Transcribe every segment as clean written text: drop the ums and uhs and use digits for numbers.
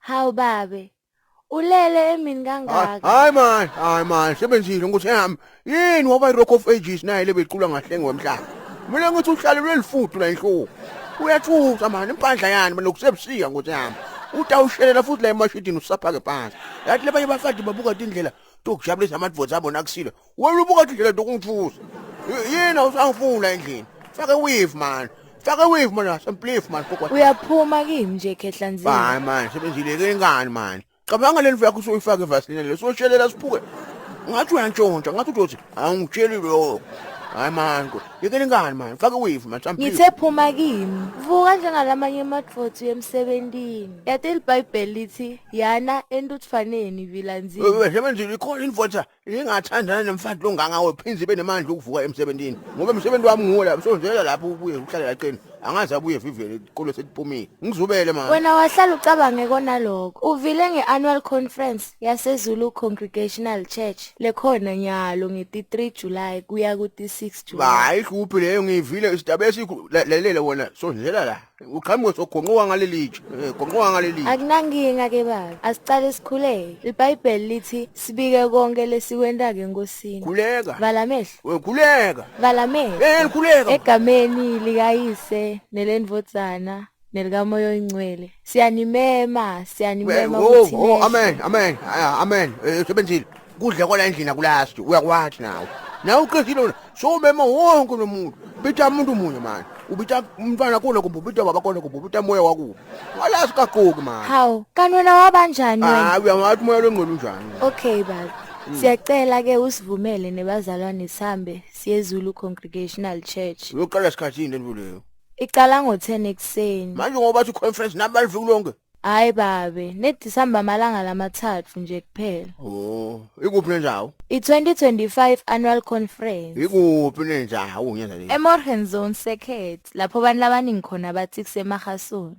Hawu babe, ulele emini kangaka. Hayi man, hayi man, sebenzile nkosi yami. Yini waba iRock of Ages naye lebecula ngahlenge wemhlaba. Mina ngithi uhlalelwe lifudu la inhloko. Uyathusa man, impandla yani mina kusebusika nkosi yami. Utawushelela futhi la emashidini usaphake phansi. Yathi labanye bafati babuka tindlela tokujabulisa amadvodza abo nakusile. Wena ubuka tindlela tokungithusa. Yini awusangifuni la endlini? Fake weave man. Fake weave man, simplif man kokwa. Uyaphuma kimi nje khehlanzini. Hayi man, sebenzile ke ingane man. Cabanga le ndlu yakho usuyifaka evaseline le soshelela siphuke. Ngathi uyantshontsha, ngathi uzothi angitsheli lokho. Hayi man, yekela ingane man, fake weave man, simplif. Ngithe phuma kimi. Vuka njengalamanye amadvodza emsebentini. Yati iBhayibheli lithi yana entuthwaneni vilanzini. Sebenzile ikhona indvodza Ingathandana nemfati longangawe phindze ibe nemandla okuvuka emsebentini. Ngoba emsebenti wami nguwo la, usonzela lapho ubuye uhlale la qini. Angaze abuye vivele ikolo seliphumile. Ngizubele manje. Wena wahlala ucabange kona lokho. Uvile ngeannual conference yaseZulu Congregational Church lekhona nyalo nge-3 July kuya ku-6 July. Hayi hluphi leyo ngiyivile isidaba esikhu lalela wona sonzela la. Uqhamuke sogonqoka ngalelitshe. Eh, gonqoka ngalelitshe. Akunankinga ke baba. Asicale sikhuleke. IBhayibheli lithi sibike konke lesikwenta ke enkosini. Khuleka. Vala amehlo. We khuleka. Vala amehlo. Eh, khuleka. Egameni likaYise nelendvodzana nelikamoya oyingcwele. Siyanimema, siyanimema Oh, ukuthi oh, nehle. amen, amen. Ah, amen. Eh, sebenzile. Kudla kwala endlini akulasti, uyakwathi nawe. Nawe uqedile wena. Sowumema wonke lo muntu. Ubita umuntu munye manje. Ubita umntwana kona kumbe ubita baba kona kumbe ubita moya wakubo. Wala sikaqoki manje. Hawu, kanti wena wabanjani wena? Hayi uyangathi umoya longcwele unjani. Okay baba. Siyacela ke usivumele nebazalwane sihambe siye Zulu Congregational Church. Uyoqala isikhathi yini lento leyo? Iqala ngo-10 ekuseni. Manje ngoba bathi conference nami baliviki lonke. Hayi babe, neDisemba amalanga lamathathu nje kuphela. Oh, ikuphi nendawo? I-2025 Annual Conference. Ikuphi nendawo ngenza le? eMorgan Zone Circuit lapho abantu labaningi khona bathi kuseMahasoni.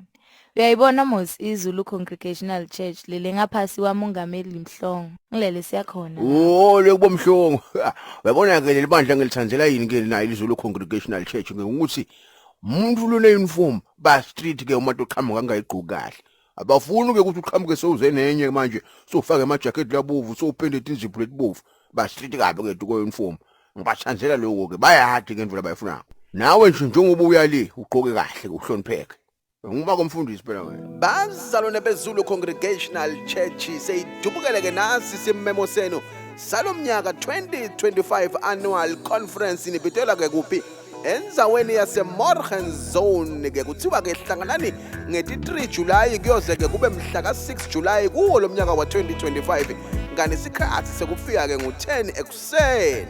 Uyayibona mos iZulu Congregational Church lele ngaphasi kwaMongameli Mhlongo. Ngilele siyakhona. Oh, lekubo mhlongo. Uyabona ke leli bandla ngilithandela yini ke nayo iZulu Congregational Church ngokuthi umuntu lone uniform ba street ke uma uqhamuka angayigqoki kahle. Abafuni ke ukuthi uqhamuke sewuze nenye manje sofaka ama jacket labovu sowupende inzipho letibovu. Ba street kabi ke tuko uniform. Ngibathandela lokho ke bayadi ke ndlela abayifunayo. Nawe nje njengoba uyali ugqoke kahle uhlonipheke. Ngiba komfundisi phela wena. Bazalwane beZulu Congregational Church seyidubukele ke nasi simemo senu salomnyaka 2025 annual conference nibitelwa ke kuphi endzaweni yaseMorgan Zone ke kuthiwa ke hlanganani ngeti-3 July kuyoze ke kube mhla ka-6 July kuwo lo mnyaka wa-2025 kanti isikhathi sekufika ke ngu-10 ekuseni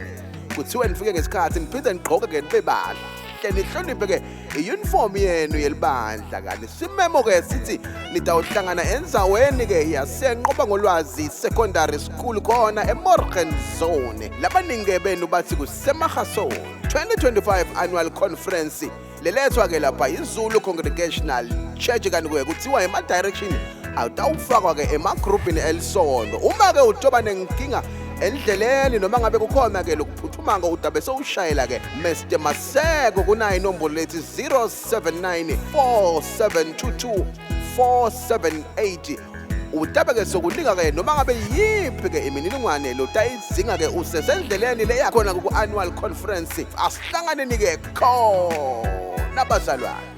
kuthiwe nifike ngesikhathi niphinde nigqoke ke nibe bahle nihloniphe ke i-uniform yenu yelibandla kanti simemo ke sithi nitawuhlangana endzaweni ke yasenqoba ngolwazi secondary school khona eMorgan Zone labaningi benu bathi kuseMahasoni 2025 annual conference lelethwa ke lapha iZulu Congregational Church kanti kuye kuthiwa ema-direction awutawufakwa ke emagrupini elisondo uma ke utoba nenkinga endleleni noma ngabe kukhona ke lokuphuthumako udabe sewushayela ke Mr Maseko kunayo inombolo lethi 079 4722 478 utabe ke sokunika ke noma ngabe yiphi ke imininingwane lotayidzinga ke usesendleleni leya khona ku-annual conference asihlanganeni ke khona bazalwane.